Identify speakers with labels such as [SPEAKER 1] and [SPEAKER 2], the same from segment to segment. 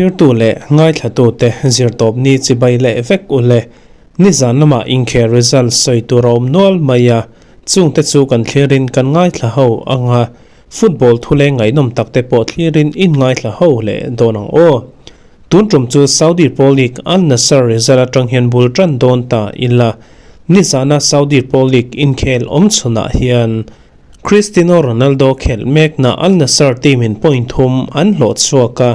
[SPEAKER 1] Thlirtu leh ngaithlatute zirtawpni chibai leh vek u le. Nizan lamah inkhel result sawi tur a awm nual mai a, chungte chu kan thlirin kan ngaithla ho ang a, football thuleng ngaihnawm takte pawh thlirin in ngaithla ho leh dawn ang aw. Tun tum chu Saudi Pro League Al Nassr result atang hian bul tan dawn ta ila, nizana Saudi Pro League inkhel awm chhunah hian Cristiano Ronaldo khelh mekna Al Nassr team in point thum an hlawh chhuak a,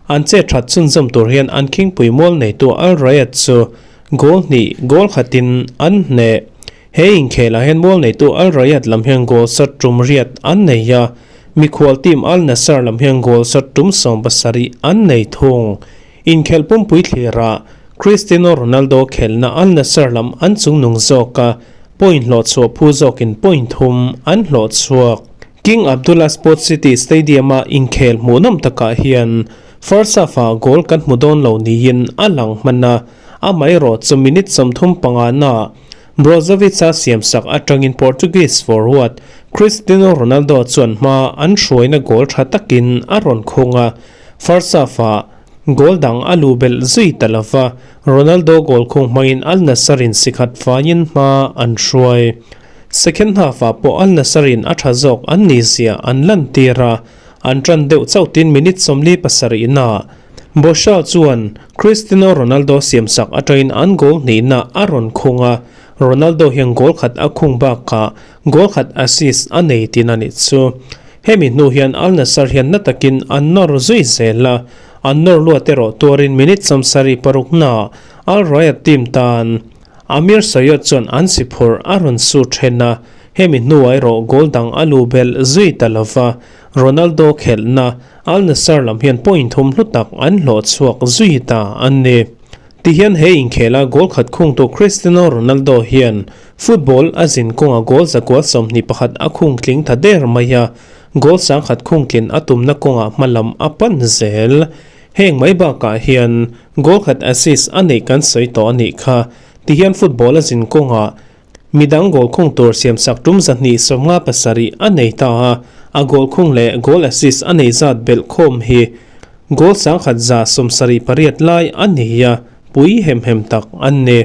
[SPEAKER 1] an che that chhunzawm tur hian an khingpui mual neitu Al Rayad chu goal hnih goal khatin an hneh. He inkhelah hian mual neitu Al Rayad lam hian goal shot tum riat an nei a, mikhual team Al Nassr lam hian goal shot tum 70 an nei thung. Inkhelh pumpui thlirah Cristiano Ronaldo khelhna Al Nassr lam an chungnung zawk a, point hlawh chhuah phu zawkin point thum an hlawh chhuak. King Abdullah Sports City Stadium-a inkhel hmuhnawm takah hian first half-ah goal kan hmu dawn lo niin a lang hman a, amaherawh chu minute 35 naah Brozovic-a siamsak atangin Portuguese forward Cristiano Ronaldo chuan hma an hruaina goal tha takin a rawn khung a, first half-ah goal dang a luh belh zui ta lova, Ronaldo goal khung hmangin Al Nassr-in sikhat faiin hma an hruai. Second half-ah pawh Al Nassr-in a tha zawk an nih zia an lantir a, an tan deuh chauhtin minute 47 naah Boschal chuan Cristiano Ronaldo siamsak atangin an goal hnihna a rawn khung a, Ronaldo hian goal khat a khung bakah goal khat assist a nei tin a nih chu. Hemi hnu hian Al Nassr hian na takin an nawr zui zel a, an nawr luat erawh tuarin minute 76 naah Al Rayad team tan Amir Sayed chuan an si phurh a rawn su then a, hemi hnuah erawh goal dang a luh belh zui ta lova, Ronaldo khelhna Al Nassr lam hian point thum hlu tak an hlawh chhuak zui ta a ni. Tihian he inkhela goal khat khungtu Cristiano Ronaldo hian football a zin kawnga goal 121 a khung tling tha der mai a, goal 1000 khung tlin a tumna kawngah hmalam a pan zel. Heng mai bakah hian goal khat assist a neih kan sawi tawh a nih kha. Tihian football a zin kawngah midang goal khung tur siamsak tum 257 a nei ta a, a goal khung leh goal assist a nei zat belh khawm hi goal 1178 lai a ni a, pui hem hem tak an ni.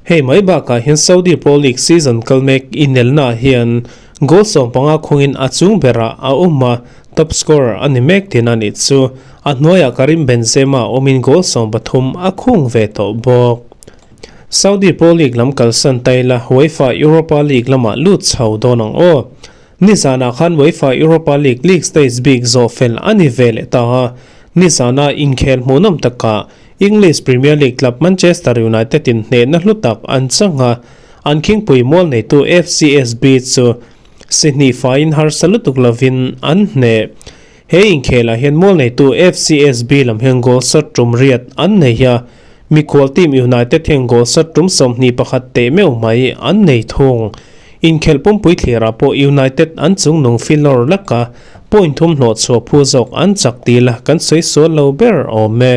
[SPEAKER 1] Hei mai bakah hian Saudi Pro League season kal mek inelnaah hian goal 15 khungin a chung berah a awm a, top scorer a ni mek tin a nih chu. A hnuaiah Karim Benzema awmin goal 13 a khung ve tawh bawk. Saudi Pro League lam kalsan taila UEFA Europa League lamah lut chho dawn ang aw. Nizanah khan UEFA Europa League league stage bik zawh fel a ni ve leh ta a, nizana inkhel hmuhnawm takah English Premier League club Manchester United in hnehna hlu tak an chang a, an khingpui mual neitu FCSB chu si hnih faiin harsa lutuk lovin an hneh. He inkhelah hian mual neitu FCSB lam hian goal shot tum riat an nei a, mikhual team United hian goal shot tum 21 teh meuh mai an nei thung. Inkhelh pumpui thlirah pawh United an chungnung filawr laka point thum hlawh chhuah phu zawk an chak til a, kan sawi sual lo ber awm e.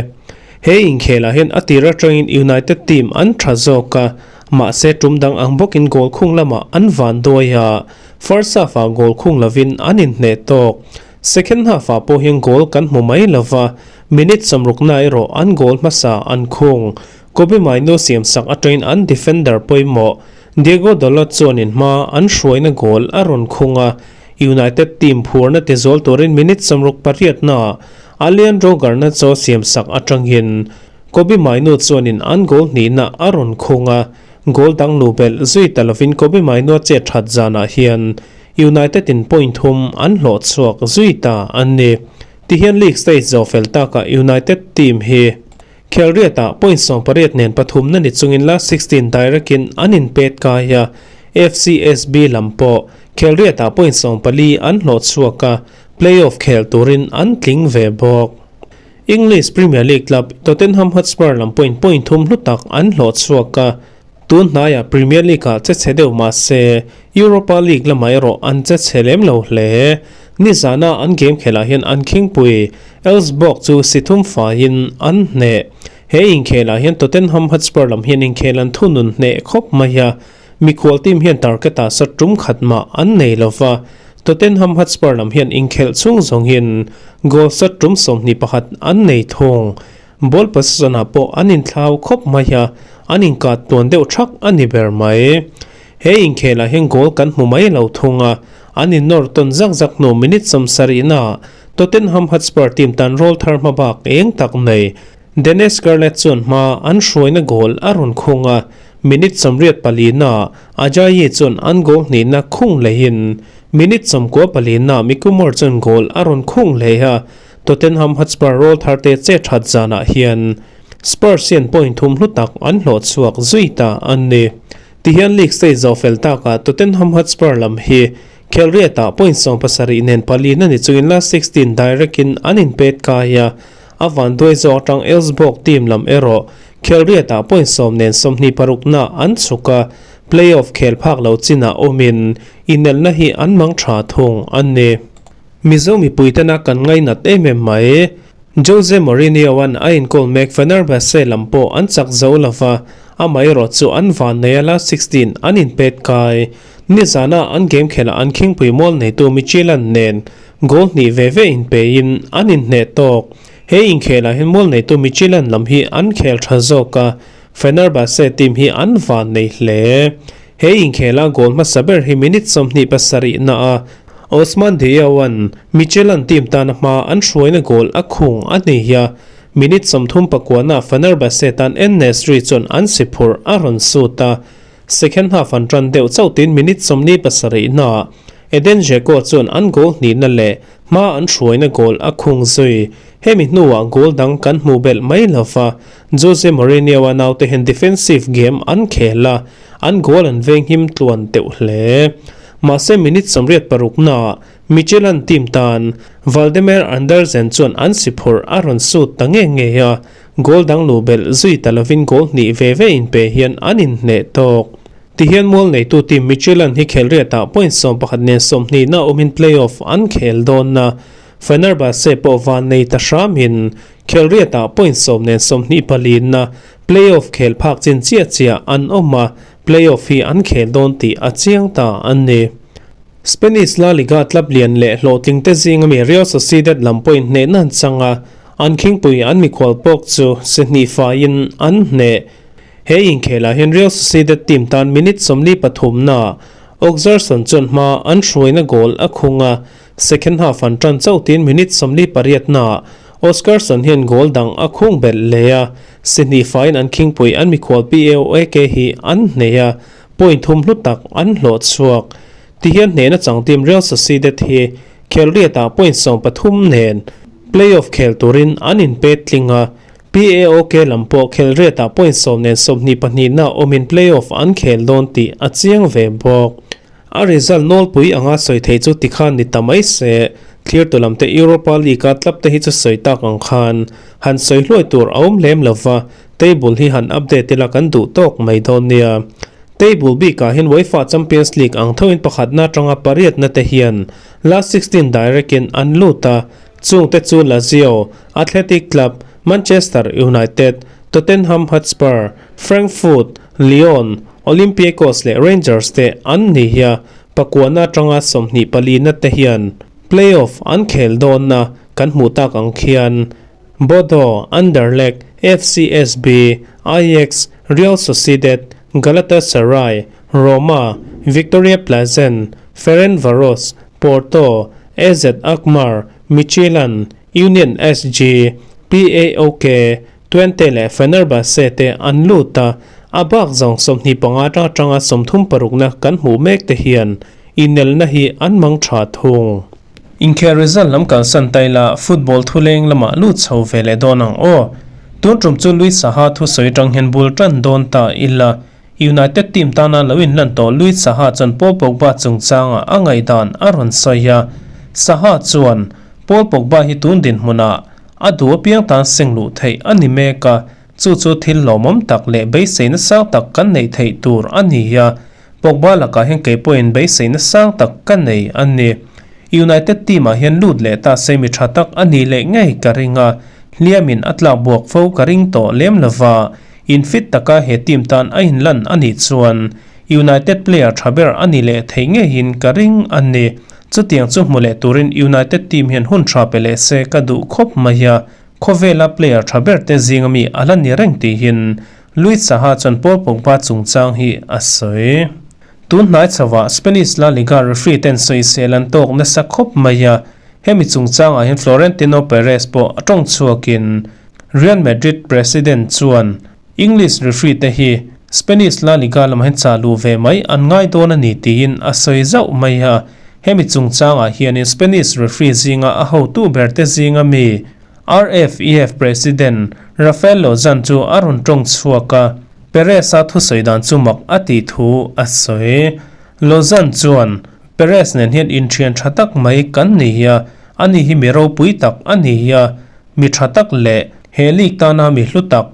[SPEAKER 1] He inkhelah hian a tir atangin United team an tha zawk a, mahse tum dang ang bawkin goal khung lamah an van duai a, first half-ah goal khung lovin an inhneh tawk. Second half-ah pawh hian goal kan hmu mai lova, minute 60 na erawh an goal hmasa an khung. Kobbie Mainoo siamsak atangin an defender pawimawh Diego Dalot chuanin hma an hruaina goal a rawn khung a, United team phurna ti zual turin minute 68 naah Alejandro Garnacho siamsak atangin Kobbie Mainoo chuanin an goal hnihna a rawn khung a, goal dang lu belh zui ta lovin Kobbie Mainoo chet that zanah hian United in point thum an hlawh chhuak zui ta an ni. Tihian league stage zawh fel takah United team hi Khelriatah point 18 nen pathum na ni chungin last 16 direct in an inpet kai a, FCSB lam pawh Khelriatah point 14 an hlawh chhuak a, playoff khel turin an tling ve bawk. English Premier League club Tottenham Hotspur lam point point thum hlu tak an hlawh chhuak a, tun hnaiah Premier League-ah che chhe deuh mah se Europa League lamah erawh an che chhe lem lo hle. Nizana an game khelah hian an khingpui Elfsborg chu si thum faiin an hneh. He inkhelah hian Tottenham Hotspur lam hian inkhel an thunun hneh khawp mai a, mikhual team hian target-ah shot tum khat mah an nei lova. Tottenham Hotspur lam hian inkhelh chhung zawngin goal shot tum 21 an nei thung. Ball possession-ah pawh an inthlau khawp mai a, an inkat tluan deuh thak a ni ber mai. He inkhelah hian goal kan hmu mai lo thung a, an innawr tawn zak zak hnu minute 70-naah Tottenham Hotspur team tan rawl thar hmabak eng tak nei Dennis Scarlett chuan hma an hruaina goal a rawn khung a, minute 84-naah Ajayi chuan an goal hnihna khung lehin minute 94-naah Mikumor chuan goal a rawn khung leh a, Tottenham Hotspur rawl tharte che that zanah hian Spurs hian point thum hlu tak an hlawh chhuak zui ta a ni. Tihian league stage zawh fel takah Tottenham Hotspur lam hi Khelriatah point 70 nen pali na ni chungin last 16 direct in an inpet kai a, a vanduai zawk atang Elfsborg team lam erawh Khelriatah point 10 nen 26 na an chhuk a, play-off khel phak lo chinah awmin inelna hi an mang tha thung a ni. Mizo mipui tena kan ngainat em em mai. Jose Mourinho-a'n a inkawl mek Fenerbahce lam pawh an chak zo lova, amaherawh chu an van nei a last 16 an inpet kai. Nizana an game khelh an khingpui mual neitu Midtjylland nen goal hnih ve ve inpeiin an inhneh tawk. He inkhelah hian mual neitu Midtjylland lam hi an khel tha zawk a, Fenerbahce team hi an van nei hle. He inkhela goal hmasa ber hi minute 27 na a Osman Diaw-a'n Midtjylland team tana hma an hruaina goal a khung a ni a, minute 39 na Fenerbahce tan En-Nesyri chuan an si phurh a rawn sut a, second half an tan deuh chauh tin minute 47 na Eden Dzeko chuan an goal hnihna leh hma an hruaina goal a khung zui. Hemi hnuah goal dang kan hmu belh mai lova, Jose Mourinho-a naute hian defensive game an khel a, an goal an veng him tluan teuh hle. Mahse minute 86 na Midtjylland team tan Valdemar Andersen chuan an si phurh a rawn sut ta nge nge a, goal dang lu belh zui ta lovin goal hnih ve ve inpe hian an inhneh tawk. Tihian mual neitu team Midtjylland hi khelriatah point 11 nen 20 na awmin play-off an khel dawn na. Fenerbahce pawh van nei ta hramin khelriatah point 10 nen 24 na play-off khel phak chin chia chia an awm a, play-off hi an khel dawn tih a chiang ta an ni. Spanish La Liga club lian leh hlawhtling te zing ami Real Sociedad lam pawhin hneh nan chang a, an khingpui an mikhual pawk chu si hnih faiin an hneh. He inkhelah hian Real Sociedad team tan minute 43 na Oxarson chuan hma an hruaina goal a khung a, second half an tan chauh tin minute 48 na Oscarson hian goal dang a khung belh leh a, si hnih faiin an khingpui an mikhual PAOK hi an hneh a, point thum hlu tak an hlawh chhuak. Tihian hnehna chang team Real Sociedad hi khelriatah point 13 nen play-off khel turin an inpet tling a, PAOK lam pawh khelriatah point 10 nen 22 na awmin play-off an khel dawn tih a chiang ve bawk. A result nawlpui anga sawi thei chu tikhan ni ta mai se, thlir tu lam te Europa League a club te hi chu sawi tak ang khan han sawi hluai tur a awm lem lova, table hi han update ila kan duh tawk mai dawn nia. Table bikah hian UEFA Champions League ang thoin pakhatna atanga pariatna te hian last 16 direct in an lut a, chung te chu Lazio, Athletic Club, Manchester United, Tottenham Hotspur, Frankfurt, Lyon, Olympiacos leh Rangers te an ni hi a, pakuana atanga 24 na te hian play-off an khel dawn na kan hmuh tak ang khian Bodo, Anderlecht, FCSB, Ajax, Real Sociedad, Galatasaray, Roma, Victoria Plzen, Ferencvaros, Porto, AZ Alkmaar, Midtjylland, Union SG, PAOK, Twente leh Fenerbahce te an lut a, a bak zawng 25 atanga tanga 36 na kan hmuh mek te hian inelna hi an mang tha thung. Inkhel result lam kalsan taila football thuleng lama lut chho ve leh dawn ang aw. Tun tum chu Luis Saha thu sawi tang hian bul tan dawn ta ila. United team tana lo in lan tawh Luis Saha chuan Paul Pogba chungchanga a ngaihdan a rawn sawi a. Saha chuan Paul Pogba hi tun din hmunah a du apiang tan seng luh theih a ni mek a, chu chu thil lawmawm tak leh beiseina sang tak kan neih theih tur a ni a. Pogba lakah hian keipawhin beiseina sang tak ka nei a ni. United team ah hian lut leh ta sei mi tha tak a ni leh ngei ka ring a, hliamin a tlak buak fo ka ring tawh lem lova, in fit taka he team tan a inlan a nih chuan United player tha ber a ni leh thei ngeiin ka ring a ni. Chutiang chu hmu leh turin United team hian hun tha pe leh se ka duh khawp mai a, khawvela player tha ber te zinga mi a la ni reng tihin Luis Saha chuan Paul Pogba chungchang hi a sawi. Tun hnai chhoah Spanish La Liga referee ten sawisel an tawk nasa khawp mai a, hemi chungchangah hian Florentino Perez pawh a tawng chhuakin Real Madrid president chuan English referee te hi Spanish La Liga lamah hian chah luh ve mai an ngai dawn a ni tiin a sawi zauh mai a, hemi chungchangah hianin Spanish referee zinga a hotu ber te zinga mi RFEF President Rafael Lozan chu a rawn tawng chhuak a, Perez-a thusawi dan chu mak a tih thu a sawi. Lozan chuan, Perez nen hian inthian tha tak mai kan ni hi a, ani hi mi ropui tak a ni hi a, mi tha tak leh he league tana mi hlu tak,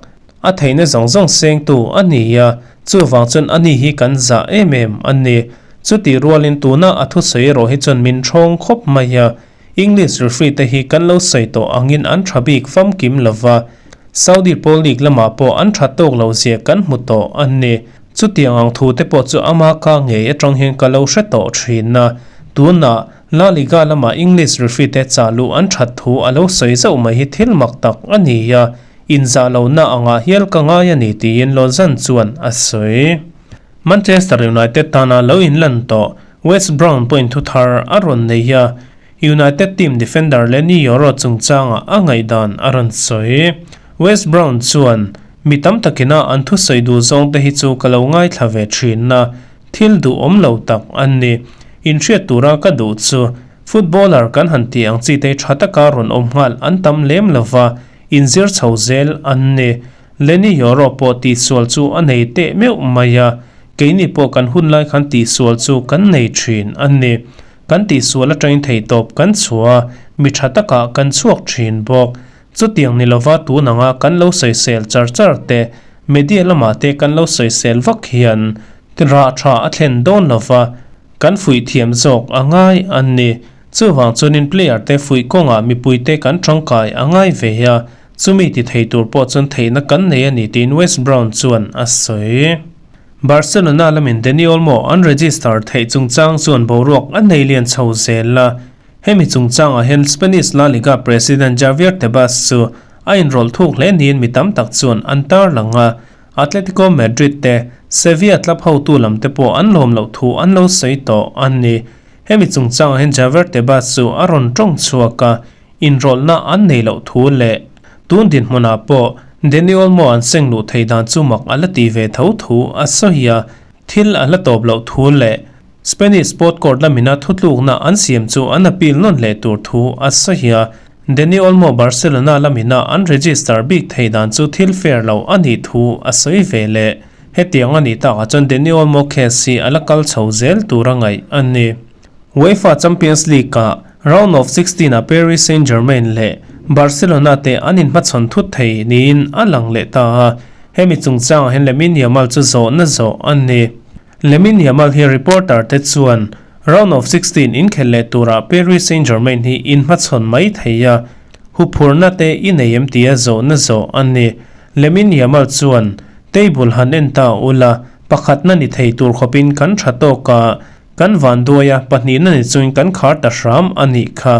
[SPEAKER 1] a theihna zawng zawng sengtu a ni hi a, chuvang chuan ani hi kan zah em em a ni. Chutih rualin tuna a thusawi erawh hi chuan min thawng khawp mai a, English referee te hi kan lo sawi tawh angin an tha bik famkim lova, Saudi Pro League lamah pawh an tha tawk lo zia kan hmu tawh a ni. Chutiang ang thu te pawh chu ama ka ngei atang hian ka lo hre tawh thin a. Tunah La Liga lamah English referee te chah luh an that thu a lo sawi zauh mai hi thil mak tak a ni a, inzah lohna angah hial ka ngai a ni tiin Lozan chuan a sawi. Manchester United tana lo inlan tawh Wes Brown pawhin thu thar a rawn nei a, United team defender Leny Yoro chungchangah a ngaihdan a rawn sawi. Wes Brown chuan, Mi tam takina an thusawi duh zawng te hi chu ka lo ngaithla ve thin a, thil duhawm lo tak an ni. Inhriat tura ka duh chu, footballer kan han tih ang chi te tha taka rawn awm nghal an tam lem lova, inzir chho zel an ni. Leny Yoro pawh tihsual chu a nei teh meuh mai a, keini pawh kan hun lai khan tihsual chu kan nei thin a ni. Kan tihsual atangin theihtawp kan chhuah a, mi tha takah kan chhuak thin bawk. Chutiang ni lova tun anga kan lo sawisel char char te, media lamah te kan lo sawisel vak hian rah tha a thlen dawn lova, kan fuih thiam zawk a ngai a ni. Chuvang chuanin player te fuih kawngah mipuite kan tangkai a ngai ve a, Chumi ti thei tur pawh chuan theihna kan nei a ni tiin Wes Brown chuan a sawi. Barcelona lamin Dani Olmo an register theih chungchang chuan boruak a nei lian chho zel a. Hemi chungchangah hian Spanish La Liga president Javier Tebas chu a inrawlh thuk hle niin mi tam tak chuan an tarlang a. Atletico Madrid te Sevilla club hotu lam te pawh an lawm loh thu an lo sawi tawh a ni. Hemi chungchangah hian Javier Tebas chu a rawn tawng chhuak a. Inrawlhna an nei loh thu leh tun dinhmunah pawh Dani Olmo an seng luh thei dan chu mak a la ti ve tho thu a sawi a, thil a la tawp loh thu leh Spanish Sport Court lamina thutlukna an siam chu an appeal nawn leh tur thu a sawi a, Dani Olmo Barcelona lamina an register bik thei dan chu thil fair lo a nih thu a sawi ve leh. Hetiang a nih takah chuan Dani Olmo case hi a la kal chho zel tur a ngaih a ni. UEFA Champions League-ah Round of 16 ah Paris Saint-Germain leh Barcelona te an inhmachhawn thut thei niin a lang leh ta a, hemi chungchangah hian Lamine Yamal chu zawhna zawh a ni. Lamine Yamal hi reporter te chuan Round of 16 inkhelh leh turah Paris Saint-Germain hi inhmachhawn mai thei a, huphurna te i nei em tia zawhna zawh a ni. Lamine Yamal chuan, Table han en ta ula, pakhatna ni thei tur khawpin kan tha tawk a, Kan vanduai a, pahnihna ni chungin kan khar ta hram a nih kha.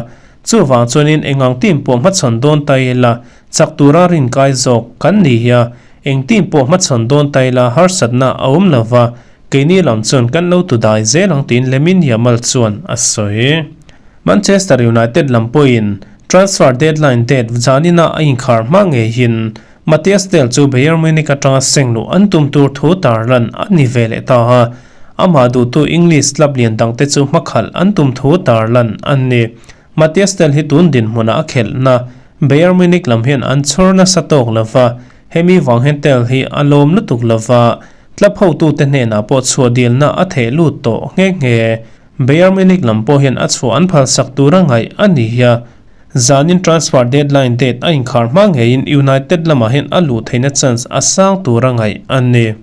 [SPEAKER 1] Chuvang chuanin engang team pawh hmachhawn dawn ta ila, chak tura rinkai zawk kan ni hi a, eng team pawh hmachhawn dawn ta ila harsatna a awm lo va, keini lam chuan kan lo tu dai zel ang tiin Lamine Yamal chuan a sawi. Manchester United lam pawhin transfer deadline date zanina a inkhar hma ngeihin Matthias Tel chu Bayern Munich atanga seng luh an tum tur thu tarlan a ni ve leh ta a, amah duhtu English club lian dangte chu hmakhalh an tum thu tarlan a ni. Matthias Tel hi tun dinhmunah a khelhna Bayern Munich lam hian an chhawr nasa tawk lo va, hemi vang hian Tel hi a lawm lutuk lo va, club hotute hnenah pawh chhuah dilna a theh lut tawh nghe nghe. Bayern Munich lam pawh hian a chhuah an phalsak tura ngaih a ni a, zanin transfer deadline date a inkhar hma ngeiin United lamah hian a luh theihna chance a sang tura ngaih a ni.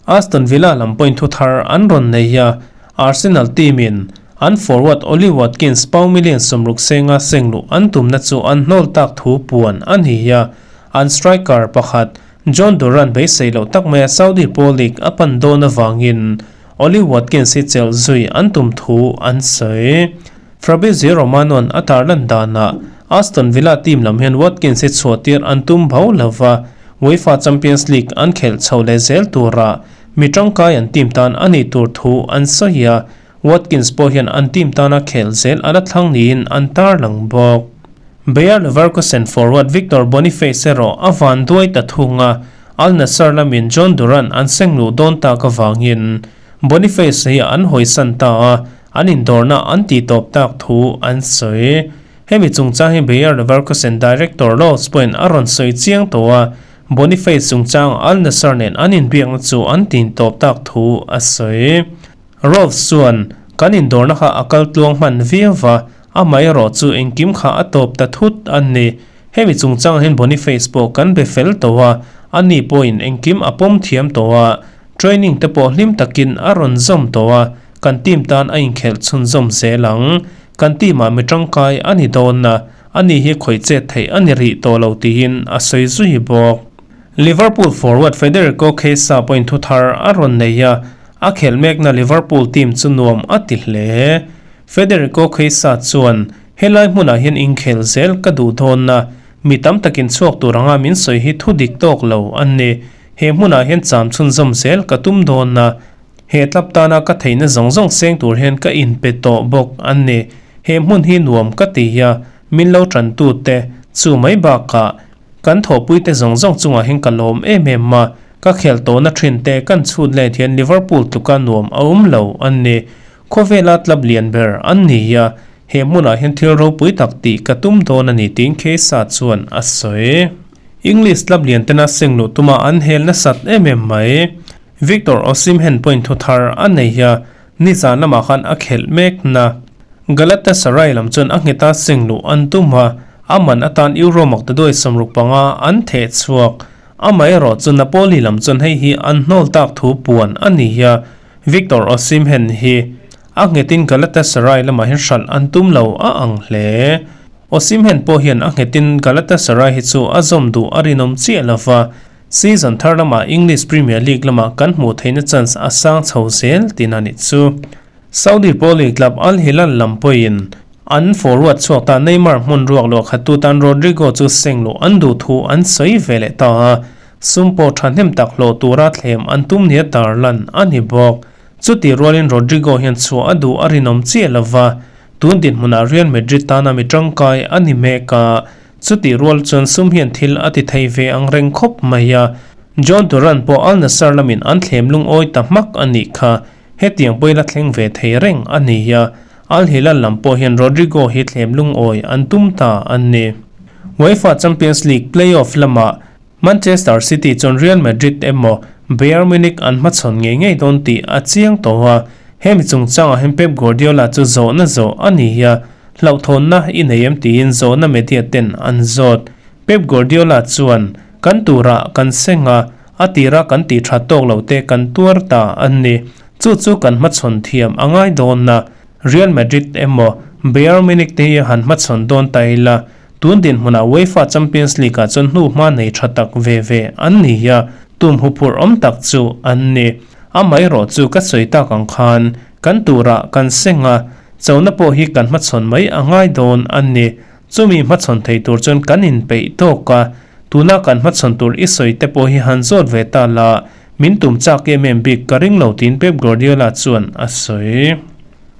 [SPEAKER 1] Aston Villa lam pawhin thu thar an rawn nei a, Arsenal team in an forward Ollie Watkins pound million 60 senga seng luh an tumna chu an hnawl tak thu puan a ni a, an striker pakhat Jhon Duran beisei loh tak maia Saudi Pro League a pan dawn avangin Ollie Watkins hi chelh zui an tum thu an sawi. Fabrizio Romano-a'n a tarlan danah Aston Villa team lam hian Watkins hi chhuahtir an tum bho lova, UEFA Champions League an khelh chho leh zel turah mi tangkai an team tan a nih tur thu an sawi a, Watkins pawh hian an team tana khelh zel a la thlang niin an tarlang bawk. Bayer Leverkusen forward Victor Boniface erawh a van duai ta thung a, Al Nassr lamin Jhon Duran an seng luh dawn tak avangin Boniface hi an hawisan ta a, an indawrna an tihtawp tak thu an sawi. Hemi chungchang hi Bayer Leverkusen director Lotz pawhin a rawn sawi chiang tawh a, Boniface chungchang Al Nassr nen an inbiakna chu an tintawp tak thu a sawi. Rolf chuan, Kan indawrna kha a kal tluang hman viau va, amaherawh chu engkim kha a tawp ta thut a ni. Hemi chungchangah hian Boniface pawh kan be fel tawh a, ani pawhin engkim a pawm thiam tawh a, training te pawh hlim takin a rawn zawm tawh a, kan team tan a inkhelh chhunzawm zel ang. Kan team ah mi tangkai a ni dawn a, ani hi khawih chet theih a ni rih tawh lo tiin a sawi zui bawk. Liverpool forward Federico Chiesa pawhin thu thar a rawn nei a, A khelh mekna Liverpool team chu nuam a ti hle. Federico Chiesa chuan, Helai hmunah hian inkhel zel ka duh dawn a, mi tam takin chhuak tur anga min sawi hi thu dik tawk lo a ni. He hmunah hian cham chhunzawm zel ka tum dawn a, he tlap tana ka theihna zawng zawng seng tur hian ka inpe tawh bawk a ni. He hmun hi nuam ka ti a, min lo tantute chu mai bakah Kan thawhpuite zawng zawng chungah hian ka lawm em em a, ka khelh tawhna thin te kan chhut let hian Liverpool tluka nuam a awm lo an ni. Khawvela club lian ber an ni a, he hmunah hian thil ropui tak tih ka tum dawn a ni tiin Chiesa chuan a sawi. English club lian tena seng luh tuma an hel nasat em em mai. Victor Osimhen point thu thar a nei a, nizan lamah khan a khelh mek na. Galatasaray lam chuan a ngheta seng luh an tum a, a man atan Euro maktaduai 65 an theh chhuak. Amaherawh chu Napoli lam chuan hei hi an hnawl tak thu puan a ni a, Victor Osimhen hi a nghetin Galatasaray lamah hian hralh an tum lo a ang hle. Osimhen pawh hian a nghetin Galatasaray hi chu a zawm duh a rinawm chiah lo va, season thar lamah English Premier League lamah kan hmuh theihna chance a sang chho zel tihna a nih chu. Saudi Pro League club Al Hilal lam pawhin an forward chhuak ta Neymar hmun ruak luah khattu tan Rodrygo chu seng luh an duh thu an sawi ve leh ta a, sum pawh thahnem tak hlawh tura thlem an tum nia tarlan a ni bawk. Chutih rualin Rodrygo hian chhuah a duh a rinawm chiah lova, tun dinhmunah Real Madrid tana mi tangkai a ni mek a, chutih rual chuan sum hian thil a ti thei ve ang reng khawp mai a, Jhon Duran pawh Al Nassr lamin an thlem lungawi ta hmak a nih kha. Hetiang pawh ila thleng ve thei reng a ni a, Al Hilal lam pawh hian Rodrygo hi thlem lungawi an tum ta a ni. UEFA Champions League play-off lamah Manchester City chuan Real Madrid emaw Bayern Munich an hmachhawn ngei ngei dawn tih a chiang tawh a, hemi chungchangah hian Pep Guardiola chu zawhna zawh a ni a, hlauhthawnna i nei em tiin zawhna media ten an zawt. Pep Guardiola chuan, Kan turah kan seng a, A tira kan tih that tawk lo te kan tuar ta a ni. Chu chu kan hmachhawn thiam a ngai dawn a, Real Madrid emaw Bayern Munich te hi han hmachhawn dawn ta ila, tun dinhmunah UEFA Champions League ah chuan hnu hma nei tha tak ve ve an ni a, tum huphurh awm tak chu an ni. Amaherawh chu ka sawi tak ang khan kan turah kan seng a, chona pawh hi kan hmachhawn mai a ngai dawn a ni. Chumi hmachhawn thei tur chuan kan inpeih tawk a, tuna kan hmachhawn tur i sawi te pawh hi han zawt ve ta la, min tum chak em em bik ka ring lo tiin Pep Guardiola chuan a sawi.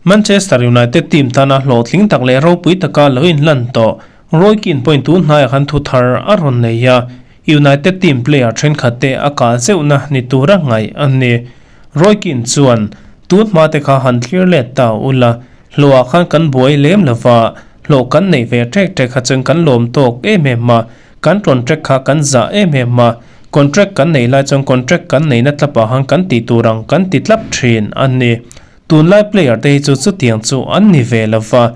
[SPEAKER 1] Manchester United team tana hlawhtling tak leh ropui taka lo inlan tawh Roy Keane pawhin tun hnaiah khan thu thar a rawn nei a, United team player thenkhat te a kah zeuhna ni tura ngaih a ni. Roy Keane chuan, Tun hma te kha han thlir let ta ula, Hlawhah khan kan buai lem lo va, hlawh kan neih ve ṭek ṭek kha chuan kan lawm tawk em em a, kan contract kha kan zah em em a, contract kan neih lai chuan contract kan neihna tlapah khan kan tih tur ang kan ti tlap ṭhin a ni. Tunlai player te hi chu chutiang chu an ni ve lo va,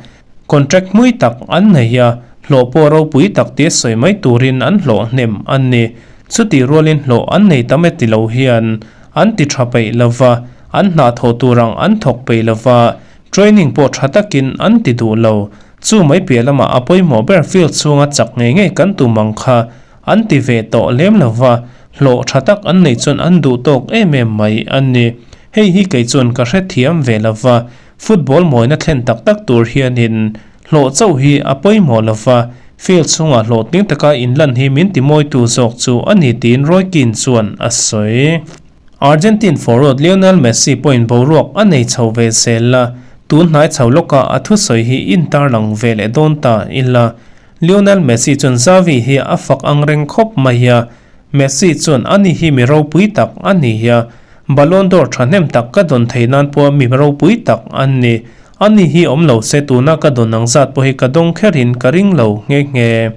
[SPEAKER 1] contract hmui tak an nei a, hlawh pawh ropui tak tia sawi mai turin an hlawh hnem a ni. Chutih rualin hlawh an nei tam e ti lo hian an ti ṭha peih lo va, an hna thawh tur ang an thawk peih lo va, training pawh ṭha takin an ti duh lo. Chu mai piah lamah a pawimawh ber field chhunga chak ngei ngei kan tum ang kha an ti ve tawh lem lo va, hlawh ṭha tak an neih chuan an duh tawk em em mai a ni. Hei hi kei chuan ka hrethiam ve lo va. Football mawina thlen tak tak tur hianin hlawh chauh hi a pawimawh lova, field chhungah hlawhtling taka inlan hi min timawitu zawk chu a ni tiin Roy Keane chuan a sawi. Argentine forward Lionel Messi pawhin boruak a nei chho ve zel a, tun hnai chho lawkah a thusawi hi intarlang ve leh dawn ta ila. Lionel Messi chuan Xavi hi a fak ang reng khawp mai a, Messi chuan ani hi mi ropui tak a ni a, Ballon d'Or thahnem tak ka dawn thei nan pawh mi ropui tak a ni. Ani hi awm lo se tuna ka dawn ang zat pawh hi ka dawng kherin ka ring lo nghe nghe.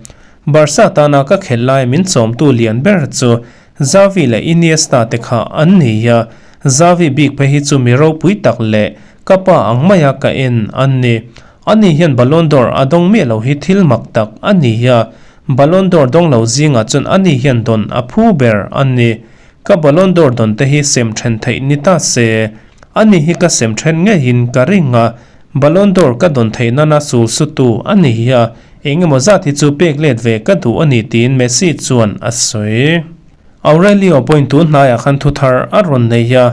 [SPEAKER 1] Barca tana ka khelh lai min chawmtu lian ber chu Xavi leh Iniesta te kha an ni a, Xavi bik phei hi chu mi ropui tak leh ka pa ang maia ka en an ni. Ani hian Ballon d'Or a dawng miah lo hi thil mak tak a ni a, Ballon d'Or dawng lo zingah chuan ani hian dawn a phu ber a ni. Ka Ballon d'Or dawn te hi sem then theih ni ta se, ani hi ka sem then ngeiin ka ring a, Ballon d'Or ka dawn theih nana sul sutu a ni hi a, eng emaw zat hi chu pek let ve ka duh a ni tiin Messi chuan a sawi. Aurelio pawhin tun hnaiah khan thu thar a rawn nei a,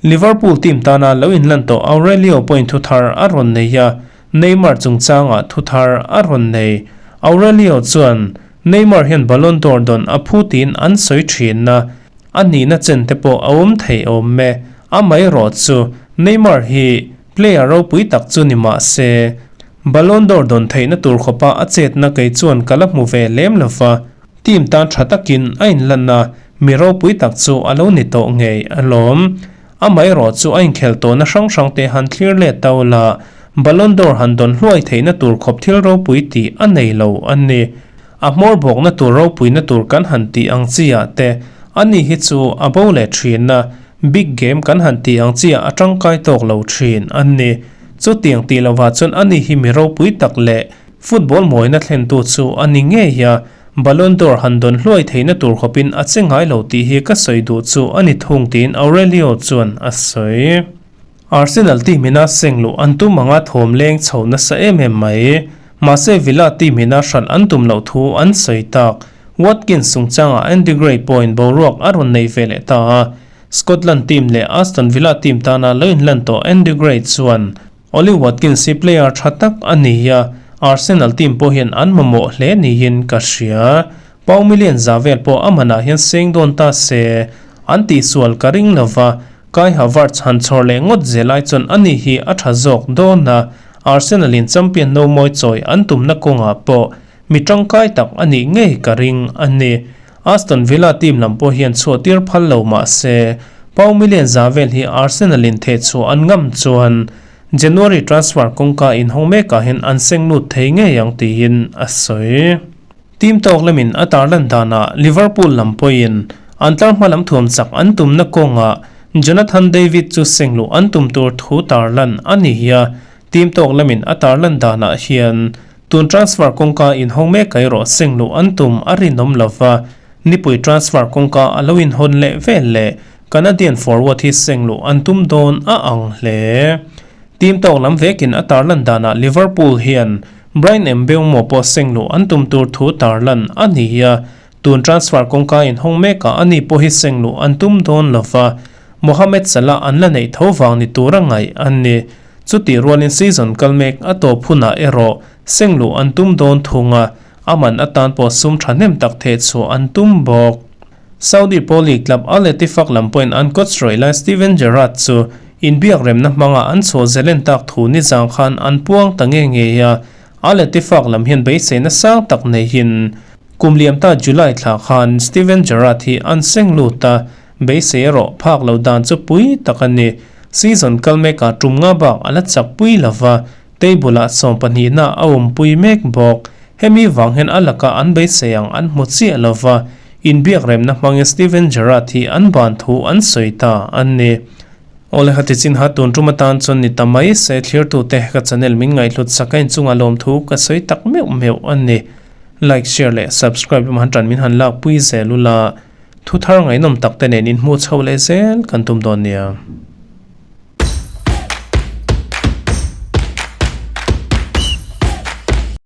[SPEAKER 1] Liverpool team tana lo inlan tawh Aurelio pawhin thu thar a rawn nei a, Neymar chungchangah thu thar a rawn nei. Aurelio chuan, Neymar hian Ballon d'Or dawn a phu tiin an sawi thin a, a nihna chen te pawh a awm thei awm e. Amaherawh chu, Neymar hi player ropui tak chu ni mah se, Ballon d'Or dawn theihna tur khawpa a chetna kei chuan ka la hmu ve lem lo va, team tan tha takin a inlan a, mi ropui tak chu a lo ni tawh ngei alawm. Amaherawh chu a inkhelh tawhna hrang hrang te han thlir let tau la, Ballon d'Or han dawn hluai theihna tur khawp thil ropui tih a nei lo a ni. A hmawr bawkna tur ropuina tur kan han tih ang chi ah te ani hi chu a bo leh thin a, big game kan han tih ang chi ah a tangkai tawk lo thin a ni. Chutiang tih lovah chuan ani hi mi ropui tak leh football mawina thlentu chu a ni ngei a, Ballon d'Or han dawn hluai theihna tur khawpin a che ngai lo tih hi ka sawi duh chu a ni thung tiin Aurelio chuan a sawi. Arsenal team ina seng luh an tum anga thawm leng chho nasa em em mai. Mahse Villa team ina hralh an tum loh thu an sawi tak. Watkins chungchangah Andy Gray pawhin boruak a rawn nei ve leh ta a. Scotland team leh Aston Villa team tana lo inlan tawh Andy Gray chuan Ollie Watkins hi player tha tak a ni a, Arsenal team pawh hian an mamawh hle niin ka hria. Pau million za vel pawh a manah hian seng dawn ta se, an tihsual ka ring lo va, Kai Havertz han chhawr leh ngawt zel ai chuan ani hi a tha zawk dawn a, Arsenal in champion no mawi chawi an tumna kawngah pawh mi tangkai tak a nih ngei ka ring a ni. Aston Villa team lam pawh hian chhuah tir phal lo mah se, Pau million za vel hi Arsenal in theh chhuah an ngam chuan January transfer kawngka inhawng mekah hian an seng lut thei ngei ang tiin a sawi. Team tawk lamin a tarlan danah Liverpool lam pawhin an tlar hma lam thuam chak an tumna kawngah Jonathan David chu seng luh an tum tur thu tarlan a ni a, team tawk lamin a tarlan danah hian Tun transfer kawngka inhawng mek erawh seng luh an tum a rinawm lo va, nipui transfer kawngka a lo inhawn leh vel leh Canadian forward hi seng luh an tum dawn a ang hle. Team tawk lam vekin a tarlan danah Liverpool hian Bryan Mbeumo pawh seng luh an tum tur thu tarlan a ni a, tun transfer kawngka inhawng mekah ani pawh hi seng luh an tum dawn lo va, Mohamed Salah an la neih tho vang ni tura ngaih a ni. Chutih rualin season kal mek a tawp hunah erawh seng luh an tum dawn thung a, a man atan pawh sum thahnem tak theh chhuah an tum bawk. Saudi Pro League club Al Ettifaq lam pawhin an coach rawih lai Steven Gerrard chu inbiak remna hmanga an chhuah zelen tak thu nizang khan an puang ta nge ngei a, Al Ettifaq lam hian beiseina sang tak neihin kum liam ta July thla khan Steven Gerrard hi an seng lut a, Beisei erawh phak lo dan chu pui tak a ni. Season kal mekah tum nga bak a la chak pui lo va, table ah sawmpahnihna a awmpui mek bawk. Hemi vang hian a lakah an beisei ang an hmu chiah lo va, inbiak remna hmangin Steven Gerrard hi an ban thu an sawi ta a ni. Awle hati chin ha tun tum atan chuan ni ta mai se thlirtute ka channel min ngaihhlut sak a inchungah lawmthu ka sawi tak meuh meuh a ni. Like, share leh subscribe lam han tan min han lakpui zel ula. Thu thar ngaihnawm tak te nen inhmuh chho leh zel kan tum dawn nia.